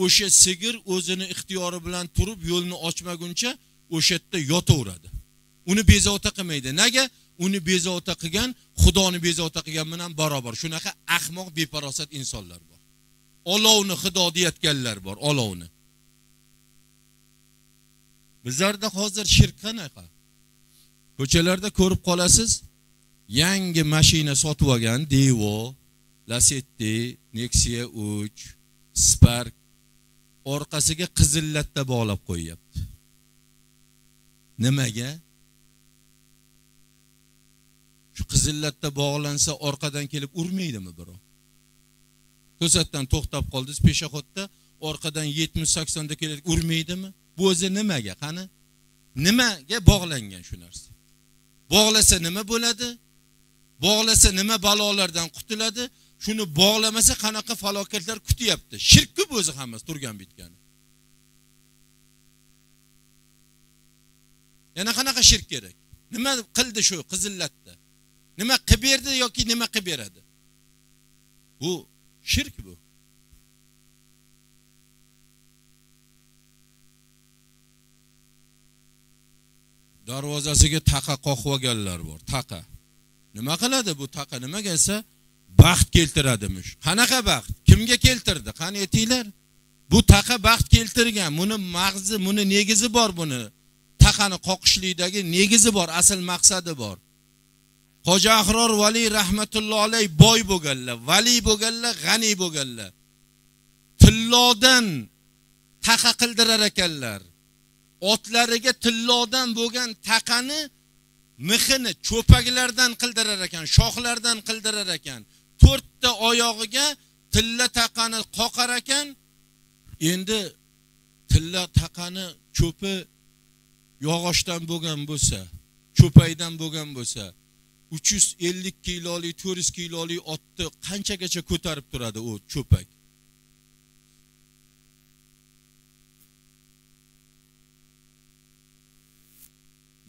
o'sha sigir o'zini ixtiyori bilan turib yo'lni ochmaguncha o'sha yerda yotaveradi. Uni bezovta qilmaydi. Nega? Uni bezovta qilgan, Xudoni bezovta qilgan bilan barobar. Shunaqa ahmoq, befarosat insonlar bor. Olovni Xudo deyotganlar bor, olovni. Bizlarda hozir shirk qanaqa? Ko'chalarda ko'rib qolasiz, yangi mashina sotib olgan Devo, Lacetti, Nexia 3, Spark orqasiga qizil latta bog'lab qo'yyapti. Nimaga? Shu qizil latta bog'lansa orqadan kelib urmaydimi birov? To'satdan to'xtab qoldingiz peshaxodda, orqadan 70-80 da kelib urmaydimi? Bu o'zi nimaga? Qani? Nimaga bog'langan shu narsa? Bog'lasa nima bo'ladi? Bog'lasa nima balolardan qutuladi? Shuni bog'lamasa qanaqa falokatlar kutyapti? Shirk-ku bu o'zi hammasi turgan bitgani. Yana qanaqa shirk kerak? Nima qildi shu qizillatda? Nima qilib berdi yoki nima qilib beradi? Bu shirk bu. Darvozasiga taqa qoqib olganlar bor, taqa. Nima qiladi bu taqa? Nimaga esa baxt keltiradimish. Qanaqa baxt? Kimga keltirdi? Qani aytinglar? Bu taqa baxt keltirgan. Buni mag'zi, buni negizi bor buni. Taqani qoqishlikdagi negizi bor, asl maqsadi bor. Xo'ja Ahror Vali rahmatullohi alayh boy bo'lganlar, vali bo'lganlar, g'ani bo'lganlar. Tillodan taqa qildirar ekanlar. Otlariga tillodan bo'lgan taqani mixini cho'paklardan qildirar ekan, shoxlardan qildirar ekan. 4 ta oyog'iga tilla taqani qoqar ekan. Endi tilla taqani cho'pi yog'ochdan bo'lgan bo'lsa, cho'paydan bo'lgan bo'lsa, 350 kilolik, 400 kilolik otni qanchagacha ko'tarib turadi u cho'pak?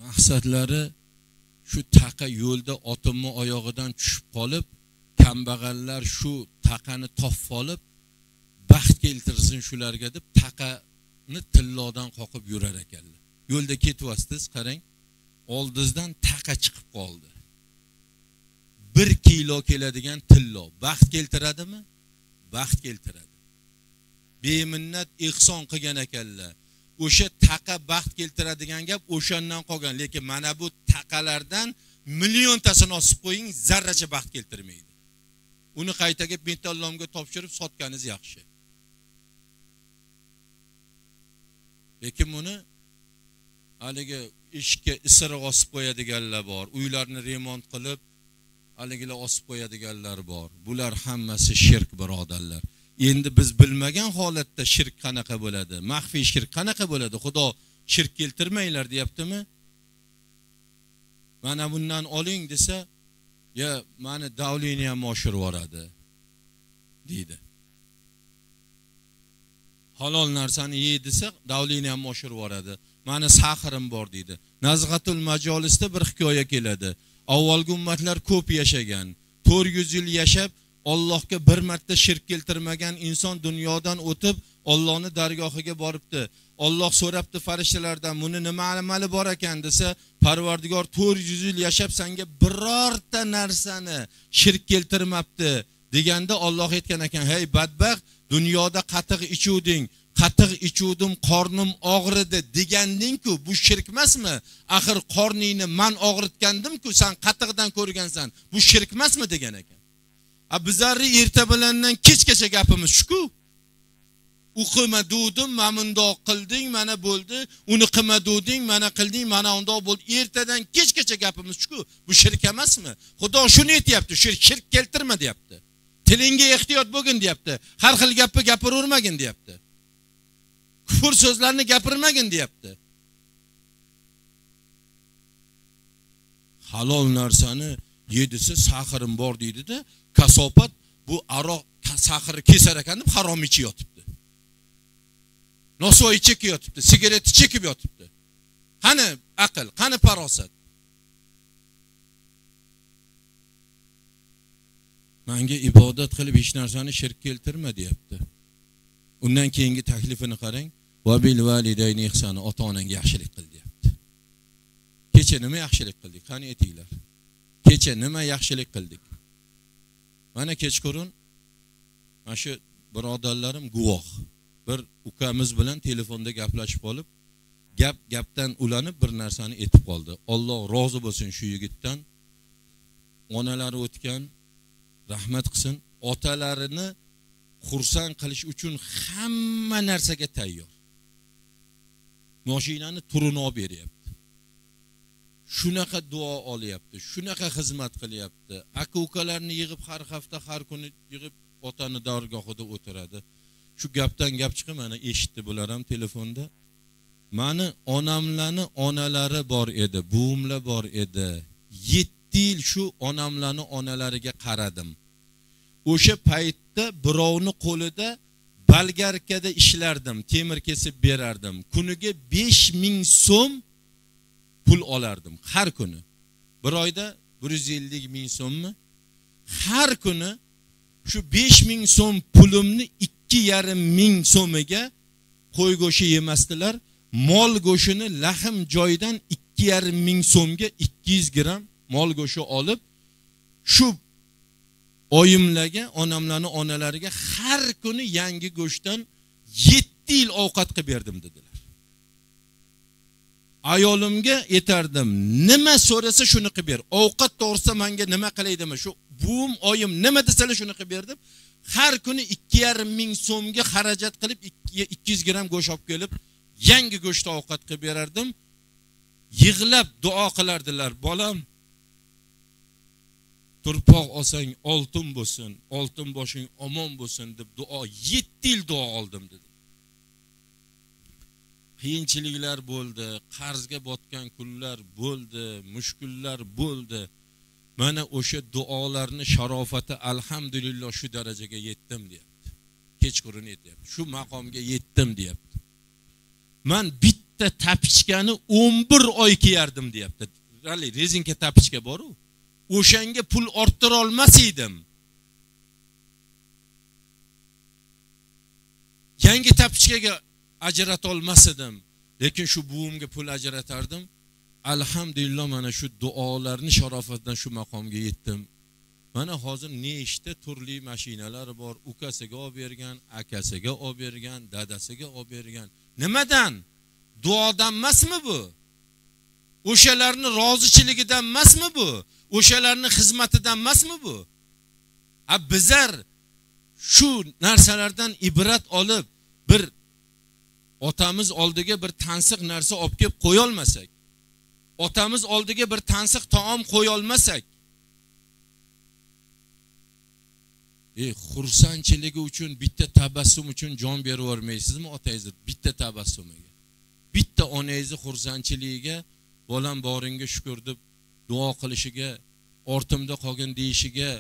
Maqsadlari shu taqa yo'lda otimni oyog'idan tushib qolib, kambag'allar shu taqani topib olib, baxt keltirsin shularga deb taqani tillodan qoqib yurar ekanlar. Yo'lda ketyapsiz, qarang, oldingizdan taqa chiqib qoldi. 1 kilo keladigan tillo baxt keltiradimi? Baxt keltiradi. Beminnat ihson qilgan ekanlar. O'sha taqa baxt keltiradigan gap o'shandan qolgan, lekin mana bu taqalardan milliontasini osib qo'ying, zarracha baxt keltirmaydi. Uni qaytaga metallomga topshirib sotganingiz yaxshi. Lekin buni haligi eshikka isiriq osib qo'yadiganlar bor. Uylarni remont qilib, haligilar osib qo'yadiganlar bor. Bular hammasi shirk, birodarlar. Endi biz bilmagan holatda shirk qanaqa bo'ladi? Maxfiy shirk qanaqa bo'ladi? Xudo shirk keltirmanglar deyaptimi? Mana bundan oling desa, ya meni davlini ham oshirib yuboradi deydi. Halol narsani ye desa, davlini ham oshirib yuboradi. Meni sahirim bor deydi. Nazg'atul majolisda bir hikoya keladi. Avvalgi ummatlar ko'p yashagan. 400 yil yashab, Allohga bir marta shirk keltirmagan inson dunyodan o'tib, Allohning dargohiga boribdi. Alloh so'rabdi farishtalardan, buni nima amali bor ekan desa, Parvardigor 400 yil yashab senga birorta narsani shirk keltirmabdi deganda Alloh aytgan ekan, hey badbaxt, dunyoda qatiq ichuvding, qatiq ichuvdim, qornim og'ridi deganding-ku, bu shirk emasmi? Axir qorningni man og'ritgandim-ku, sen qatiqdan ko'rgansan. Bu shirk emasmi degan ekan. A bizlarni erta bilandan kechgacha gapimiz shu-ku. U qilma duvdim, mana bundoq qilding, mana bo'ldi. Uni qilma duvding, mana qilding, mana undoq bo'ldi. Ertadan kechgacha gapimiz shu-ku. Bu shirk emasmi? Xudo shuni aytayapti, shirk keltirma deyapti. Tilingga ehtiyot bo'lgin deyapti. Har xil gapni gapiravermagin deyapti. Kufr so'zlarni gapirmagin deyapti. Halol narsani yedisa sahirim bor deydi-da, kasofat bu aroq saxiri kesar ekan deb harom ichib yotibdi. Nosvoy chekib yotibdi, sigaret chekib yotibdi. Qani aql, qani farosat? Menga ibodat qilib hech narsani shirk keltirma deyapti. Undan keyingi taklifini qarang. Va bil validayni ihsoni, ota-onangga yaxshilik qil deyapti. Kecha nima yaxshilik qildik? Qani aytinglar. Kecha nima yaxshilik qildik? Mana kechqurun mana shu birodarlarim guvoh. Bir ukamiz bilan telefonda gaplashib qolib, gap gapdan ulanib bir narsani aytib qoldi. Alloh rozi bo'lsin shu yigitdan. Onalari o'tgan, rahmat qilsin, otalarini xursand qilish uchun hamma narsaga tayyor. Mashinani turini olib beryapti. Shunaqa duo olyapti, shunaqa xizmat qilyapti. Aka-ukalarni yig'ib har hafta, har kuni yig'ib otani dargohida o'tiradi. Shu gapdan gap chiqib mana eshitdi bular ham telefonda. Mani onamlarni onalari bor edi, buvimlar bor edi. 7 yil shu onamlarni onalariga qaradim. O'sha paytda birovni qo'lida balgarkada ishlardim, temir kesib berardim. Kuniga 5000 so'm pul olardim har kuni. Bir oyda 150 ming so'mmi? Har kuni shu 5000 so'm pulimni 2,5 ming so'miga qo'y go'shti yemasdilar. Mol go'shtini lahm joyidan 2,5 ming so'mga 200 gram mol go'shti olib, shu oyimlarga, onamlarning onalariga har kuni yangi go'shtdan 7 yil ovqat qilib berdim dedilar. Ayolimga aytardim, nima so'rasa shuni qilib ber. Ovqat to'g'risida menga nima qilay dema, shu buvim, oyim nima desalar shuni qilib berdim. Har kuni 2,5 ming so'mga xarajat qilib 200 gram go'sht olib kelib, yangi go'sht ovqat qilib berardim. Yig'lab duo qilardilar, bolam, turpoq olsang oltin bo'lsin, oltin boshing omon bo'lsin deb duo, 7 yil duo oldim dedi. Qiyinchiliklar bo'ldi, qarzga botgan kunlar bo'ldi, mushkullar bo'ldi. Mana o'sha duolarni sharofati alhamdulillah shu darajaga yetdim deyapti. Kechqurun aytyapti. Shu maqomga yetdim deyapti. Men bitta tapichkani 11 oy kiyardim deyapti. Rali rezinka tapichka bor-u. O'shanga pul orttira olmas edim. Yangi tapichkaga ajrata olmas edim, lekin shu buvimga pul ajratardim. Alhamdulillah mana shu duolarni sharofatidan shu maqomga yetdim. Mana hozir nechta turli mashinalar bor, ukasiga olib bergan, akasiga olib bergan, dadasiga olib bergan. Nimadan? Duodan emasmi bu? O'shalarni rozichiligidan emasmi bu? O'shalarni xizmatidan emasmi bu? A bizlar shu narsalardan ibrat olib bir otamiz oldiga bir tansiq narsa olib kelib qo'ya olmasak, otamiz oldiga bir tansiq taom qo'ya olmasak, Xursandchiligi uchun bitta tabassum uchun jon berib yubormaysizmi otangizni bitta tabassumiga? Bitta onangizni xursandchiligiga, bolam boringga shukr deb duo qilishiga, ortimda qolgin deyishiga,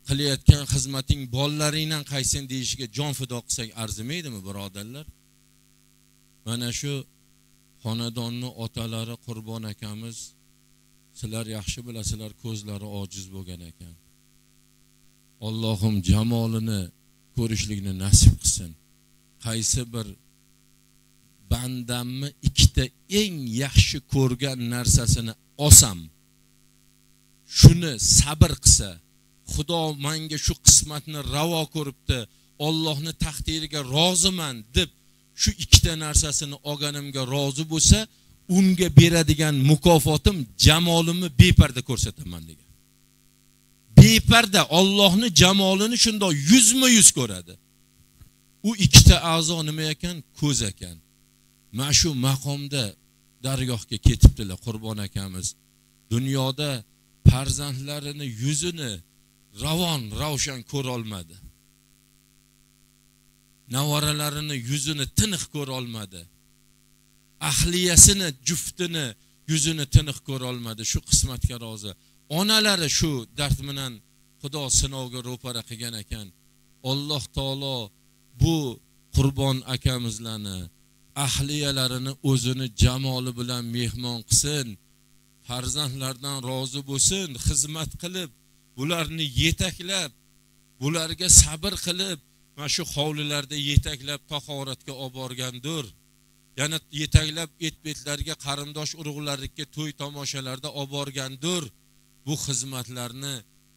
qilayotgan xizmating bolalaringdan qaytsin deyishiga jon fido qilsak arzimaydimi, birodarlar? Mana shu xonadonni otalari Qurbon akamiz, sizlar yaxshi bilasizlar, ko'zlari ojiz bo'lgan ekan. Allohim jamolini ko'rishlikni nasib qilsin. Qaysi bir bandamni ikkita eng yaxshi ko'rgan narsasini olsam, shuni sabr qilsa, Xudo menga shu qismatni ravo ko'ribdi, Allohning taqdiriga roziman deb shu ikkita narsasini olganimga rozi bo'lsa, unga beradigan mukofotim jamolimni beparda ko'rsataman degan. Beparda Allohning jamolini shundoq 100% ko'radi. U ikkita a'zo nima ekan? Ko'z ekan. Mana shu maqomda dargohga ketibdilar Qurbon akamiz. Dunyoda farzandlarini yuzini ravon, ravshan ko'ra olmadi. Nevaralarini yuzini tiniq ko'ra olmadi. Ahliyasini, juftini yuzini tiniq ko'ra olmadi. Shu qismatga rozi. Onalari shu dard bilan Xudo sinovga ro'para qilgan ekan. Alloh taolo bu Qurbon akamizlarni ahliyalarini o'zini jamoli bilan mehmon qilsin, farzandlardan rozi bo'lsin, xizmat qilib, bularni yetaklab, bularga sabr qilib, mana shu hovlilarda yetaklab tahoratga olib borgandir. Yana yetaklab et-betlarga, qarindosh urug'larga to'y tomoshalarda olib borgandir. Bu xizmatlarni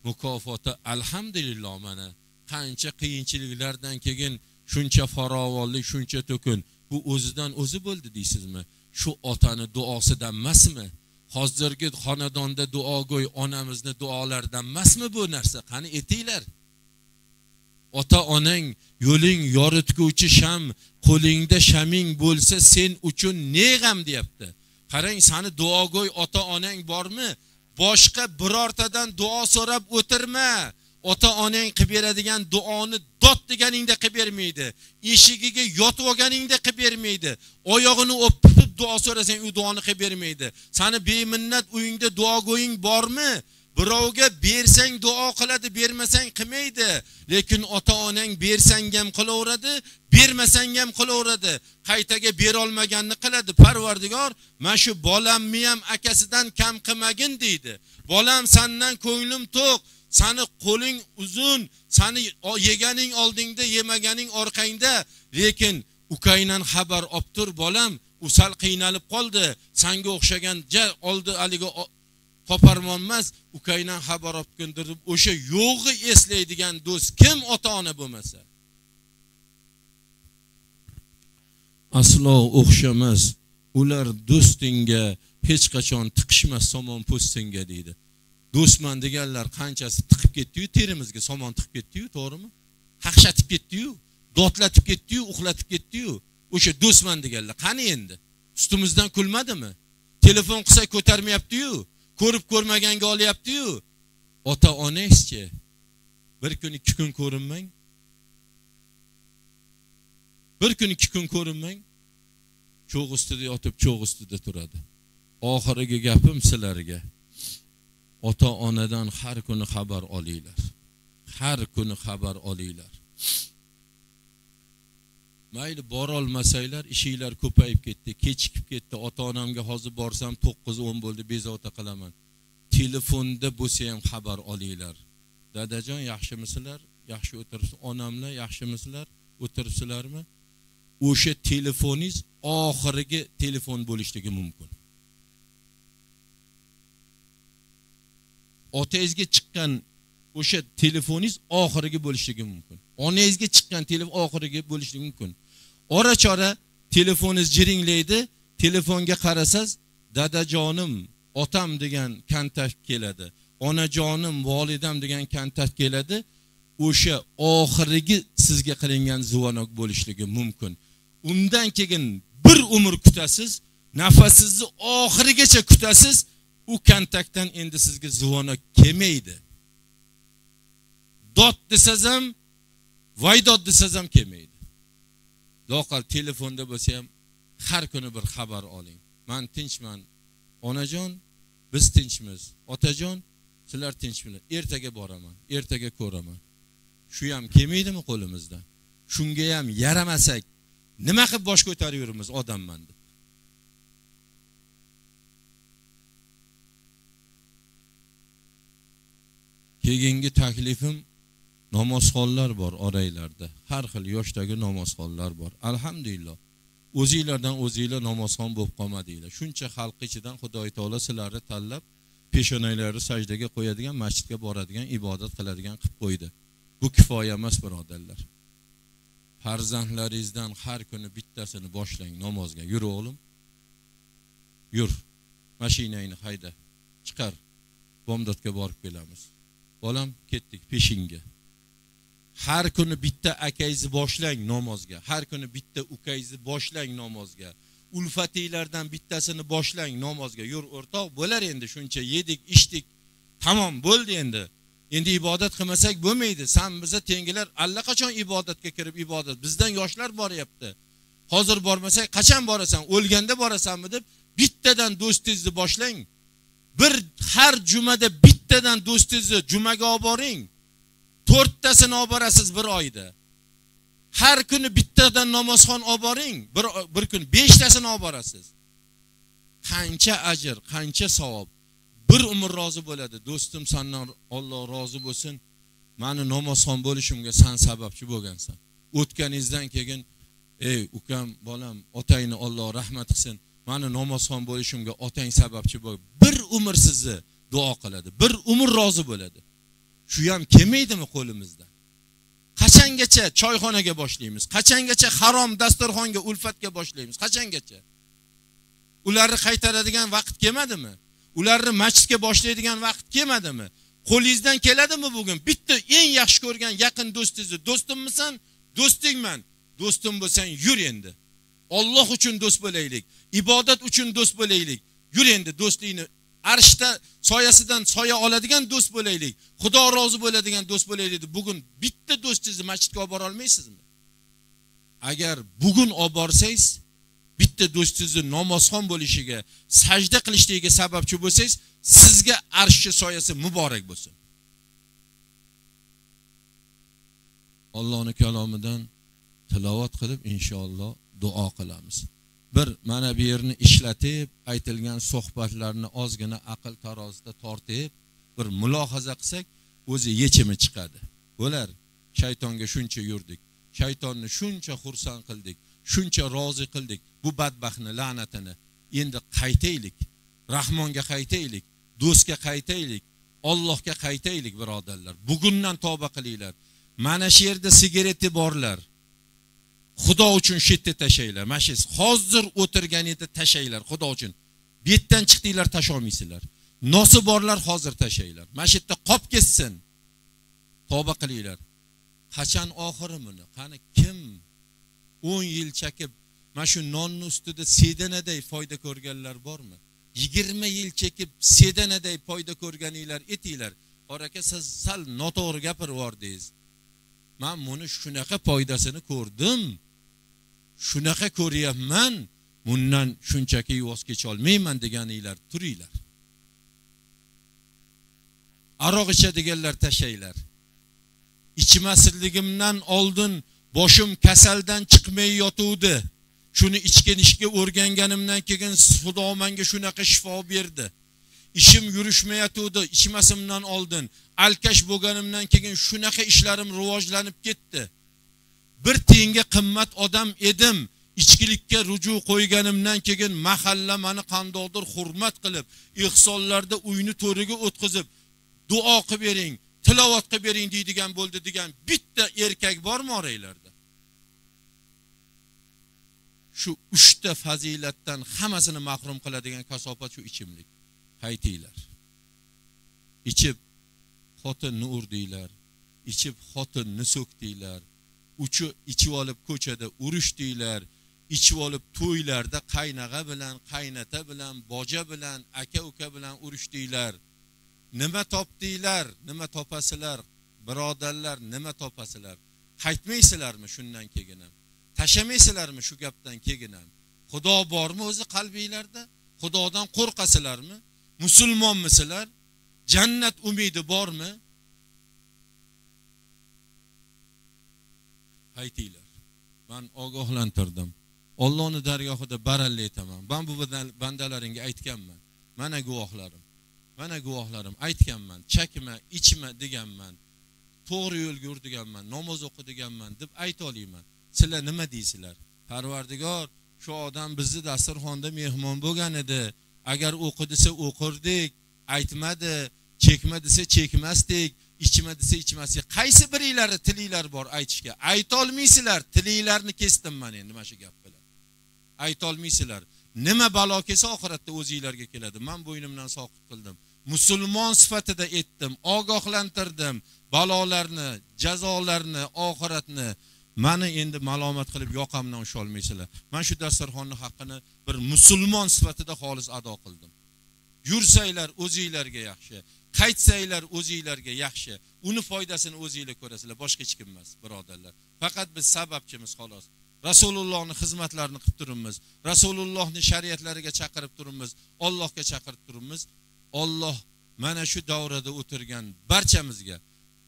mukofoti alhamdulillah mana qancha qiyinchiliklardan keyin shuncha farovonlik, shuncha to'kin. Bu o'zidan o'zi bo'ldi deysizmi? Shu otani duosidan emasmi? Hozirgi xonadonda duogo'y onamizni duolaridan emasmi bu narsa? Qani etinglar. Ota onang yo'ling yoritguvchi sham, qo'lingda shaming bo'lsa sen uchun ne g'am deyapti. Qarang, seni duogo'y ota onang bormi? Boshqa birortadan duo so'rab o'tirma. Ota onang qilib beradigan duoni dod deganingda qilib bermaydi. Eshigiga yotib olganingda qilib bermaydi. Oyog'ini o'pib duo so'rasang u duoni qilib bermaydi. Seni beminnat uyingda duogo'ying bormi? Birovga bersang duo qiladi, bermasang qilmaydi. Lekin ota onang bersang ham qilaveradi, bermasang ham qilaveradi. Qaytaga bera olmaganini qiladi. Parvardigor, mana shu bolamni ham akasidan kam qilmagin deydi. Bolam sendan ko'nglim to'q, seni qo'ling uzun, seni yeganing oldingda, yemaganing orqangda, lekin ukangdan xabar olib tur bolam, u sal qiynalib qoldi. Senga o'xshagan ja oldi haliga toparmon emas, ukangdan xabar olib deb o'sha yo'g'i eslaydigan do'st kim ota-ona bo'lmasa? Aslo o'xshamas. Ular do'stingga hech qachon tiqishmas somon po'stingga deydi. Do'stman deganlar qanchasi tiqib ketdi-yu, terimizga somon tiqib ketdi-yu, to'g'rimi? Haqshatib ketdi-yu, dotlatib ketdi-yu, uxlatib ketdi-yu. O'sha do'stman deganlar qani endi? Ustimizdan kulmadimi? Telefon qilsa ko'tarmayapti-yu, ko'rib ko'rmaganga olyapti-yu. Ota onangizchi bir kun ikki kun ko'rinmang. Bir kun ikki kun ko'rinmang. Cho'g' ustida yotib, cho'g' ustida turadi. Oxirgi gapim sizlarga. Ota onadan har kuni xabar olinglar. Har kuni xabar olinglar. Mayli bora olmasanglar, ishinglar ko'payib ketdi, kechikib ketdi. Ota onamga hozir borsam 9-10 bo'ldi, bezovta qilaman. Telefonda bo'lsa ham xabar olinglar. Dadajon, yaxshimisizlar? Yaxshi o'tiribsiz. Onamlar, yaxshimisizlar? O'tiribsizlarmi? O'sha telefoningiz oxirgi telefon bo'lishligi mumkin. Otangizga chiqqan o'sha telefoningiz oxirgi bo'lishligi mumkin. Onangizga chiqqan telefon oxirgi bo'lishligi mumkin. Ora-chora telefoningiz jiringlaydi, telefonga qarasangiz, dadajonim, otam degan kontakt keladi. Onajonim, volidam degan kontakt keladi. O'sha oxirgi sizga qilingan zvonok bo'lishligi mumkin. Undan keyin bir umr kutasiz, nafasingizni oxirigacha kutasiz, u kontaktdan endi sizga zvonok kelmaydi. Dod desangiz ham Voydod desangiz ham kelmaydi. Loqal telefonda bo'lsa ham har kuni bir xabar oling. Men tinchman, onajon, biz tinchmiz. Otajon, sizlar tinchmilar. Ertaga boraman, ertaga ko'raman. Shu ham kelmaydimi qo'limizdan? Shunga ham yaramasak, nima qilib bosh ko'tarib yuribmiz odamman deb. Keyingi taklifim, namozxonlar bor oranglarda. Har xil yoshdagi namozxonlar bor. Alhamdulillah. O'zinglardan o'zinglar namozxon bo'lib qolmadinglar. Shuncha xalq ichidan Xudoy taolo sizlarni tanlab, peshonalarini sajdaga qo'yadigan, masjidga boradigan, ibodat qiladigan qilib qo'ydi. Bu kifoya emas, birodarlar. Farzandlaringizdan har kuni bittasini boshlang namozga. Yur o'g'lim. Yur. Mashinangni hayda. Chiqar. Bomdodga borib kelamiz. Bolam, ketdik peshinga. Har kuni bitta akangizni boshlang namozga. Har kuni bitta ukangizni boshlang namozga. Ulfatinglardan bittasini boshlang namozga. Yur o'rtoq, bo'lar endi shuncha yedik, ichdik. Tamom bo'ldi endi. Endi ibodat qilmasak bo'lmaydi. San biza tengilar allaqachon ibodatga kirib ibodat. Bizdan yoshlar boryapti. Hozir bormasak qachon borasan? O'lganda borasanmi deb bittadan do'stingizni boshlang. Bir har jumada bittadan do'stingizni jumaga olib boring. 4tasini olib borasiz bir oyda. Har kuni bittadan namozxon olib boring, bir kun 5tasini olib borasiz. Qancha ajr, qancha savob. Bir umr rozi bo'ladi. Do'stim, sendan Alloh rozi bo'lsin. Meni namozxon bo'lishimga sen sababchi bo'lgansan. O'tganingizdan keyin, ey ukam, bolam, otangni Alloh rahmat qilsin. Meni namozxon bo'lishimga otang sababchi bo'lgan. Bir umr sizni duo qiladi. Bir umr rozi bo'ladi. Shu ham kelmaydimi qo'limizdan? Qachongacha choyxonaga boshlaymiz? Qachongacha harom dasturxonga, ulfatga boshlaymiz? Qachongacha? Ularni qaytaradigan vaqt kelmadimi? Ularni masjidga boshlaydigan vaqt kelmadimi? Qo'lingizdan keladimi bugun? Bitta eng yaxshi ko'rgan yaqin do'stingizni, do'stimmisan? Do'stingman. Do'stim bo'lsang yur endi. Alloh uchun do'st bo'laylik. Ibodat uchun do'st bo'laylik. Yur endi do'stlikni arshda soyasidan soya oladigan do'st bo'laylik. Xudo rozi bo'ladigan do'st bo'laylik deb bugun bitta do'stingizni masjidga olib bora olmaysizmi? Agar bugun olib borsangiz, bitta do'stingizni namozxon bo'lishiga, sajda qilishligiga sababchi bo'lsangiz, sizga arshchi soyasi muborak bo'lsin. Allohning kalomidan tilovat qilib inshaalloh duo qilamiz. Bir mana bu yerni ishlatib, aytilgan suhbatlarni ozgina aql tarozida tortib, bir mulohaza qilsak, o'zi yechimi chiqadi. Bo'lar, shaytonga shuncha yurdik, shaytonni shuncha xursand qildik, shuncha rozi qildik, bu badbaxtni la'natini endi qaytaylik, Rahmonga qaytaylik, do'stga qaytaylik, Allohga qaytaylik birodarlar. Bugundan tavba qilinglar. Mana shu yerda sigareti borlar, Xudo uchun shu yerda tashlaylar. Mana shu hozir o'tirganingda tashlaylar, Xudo uchun. Bu yerdan chiqdinglar, tasholmaysizlar. Nosi borlar hozir tashlaylar. Mana shu yerda qop ketsin. Tavba qilinglar. Qachon oxiri buni? Qani kim 10 yil chekib mana shu nonni ustida sedanaday foyda ko'rganlar bormi? 20 yil chekib sedanaday foyda ko'rganinglar etinglar. Aka, siz sal noto'g'ri gapirib yubordingiz. Men buni shunaqa foydasini ko'rdim. Shunaqa ko'ryapman. Bundan shunchaki voz kecha olmayman deganinglar turinglar. Aroq ichadiganlar tashlaylar. Ichmasligimdan oldin boshim kasaldan chiqmay yotuvdi. Shuni ichganishga o'rganganimdan keyin Xudo menga shunaqa shifo berdi. Ishim yurishmayotuvdi ichmasimdan oldin. Alkash bo'lganimdan keyin shunaqa ishlarim rivojlanib ketdi. Bir tiyinga qimmat odam edim. Ichkilikka ruju qo'yganimdan keyin mahalla meni qandoqdir hurmat qilib, ihsonlarda uyni to'riga o'tkazib, duo qilib bering, tilovat qilib bering deydigan bo'ldi degan bitta erkak bormi oranglarda? Shu 3 ta fazilatdan hammasini mahrum qiladigan kasofat shu ichimlik. Qaytinglar. Ichib xotinni urdinglar, ichib xotinni so'kdinglar, ichib olib ko'chada urushdinglar, ichib olib to'ylarda qaynag'a bilan, qaynata bilan, boja bilan, aka-uka bilan urushdinglar. Nima topdinglar? Nima topasizlar? Birodarlar, nima topasizlar? Qaytmaysizlarmi shundan keyin ham? Tashlamaysizlarmi shu gapdan keyin ham? Xudo bormi o'zi qalbinglarda? Xudodan qo'rqasizlarmi? Musulmonmisizlar? Jannat umidi bormi? Qaytinglar. Men ogohlantirdim. Allohning dargohida baralla aytaman. Men bu bandalaringga aytganman. Mana guvohlarim. Mana guvohlarim aytganman. Chakma, ichma deganman. To'g'ri yo'lga yur deganman, namoz o'qi deganman deb ayta olaman. Sizlar nima deysizlar? Parvardigor, shu odam bizni dasturxonda mehmon bo'lgan edi. Agar o'qi desa o'qirdik, aytmadi, chekma desa chekmasdik, ichma desa ichmasdik. Qaysi biringlarni tilinglar bor aytishga? Ayta olmaysizlar, tilinglarni kesdim men endi mana shu gap bilan. Ayta olmaysizlar. Nima balo kelsa oxiratda o'zinglarga keladi. Men bo'ynimdan soqit qildim. Musulmon sifatida etdim, ogohlantirdim balolarni, jazolarni, oxiratni. Meni endi malomat qilib yoqamdan usha olmaysizlar. Men shu dasturxonning haqqini bir musulmon sifatida xolis ado qildim. Yursanglar o'zinglarga yaxshi, qaytsanglar o'zinglarga yaxshi. Uni foydasini o'zinglar ko'rasizlar, boshqa hech kim emas, birodarlar. Faqat biz sababchimiz xolos. Rasulullohning xizmatlarini qilib turibmiz. Rasulullohning shariatlariga chaqirib turibmiz, Allohga chaqirib turibmiz. Alloh mana shu davrada o'tirgan barchamizga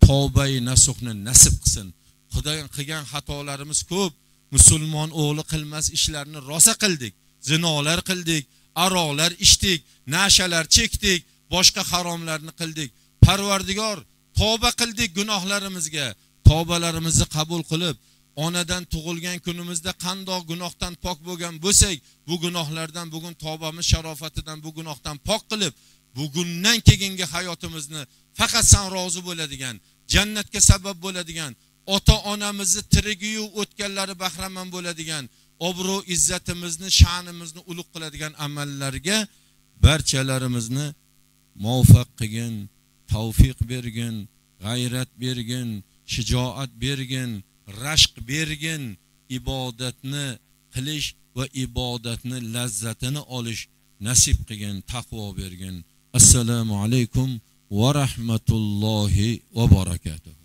tavbai nasuhni nasib qilsin. Xudoning qilgan xatolarimiz ko'p. Musulmon o'g'li qilmas ishlarni rosa qildik. Zinolar qildik, aroqlar ichdik, nashalar chekdik, boshqa haromlarni qildik. Parvardigor, tavba qildik gunohlarimizga. Tavbalarimizni qabul qilib, onadan tug'ilgan kunimizda qandoq gunohdan pok bo'lgan bo'lsak, bu gunohlardan bugun tavbamiz sharofatidan bu gunohdan pok qilib, bugundan keyingi hayotimizni faqat san rozi bo'ladigan, jannatga sabab bo'ladigan, ota-onamizni tirigiyu o'tganlari bahramand bo'ladigan, obro' izzatimizni, sha'nimizni ulug' qiladigan amallarga barchalarimizni muvaffaq qilgin, tavfiq bergin, g'ayrat bergin, shijoat bergin, rashq bergin, ibodatni qilish va ibodatni lazzatini olish nasib qilgin, taqvo bergin. Assalomu alaykum va rahmatullohi va barakatuh.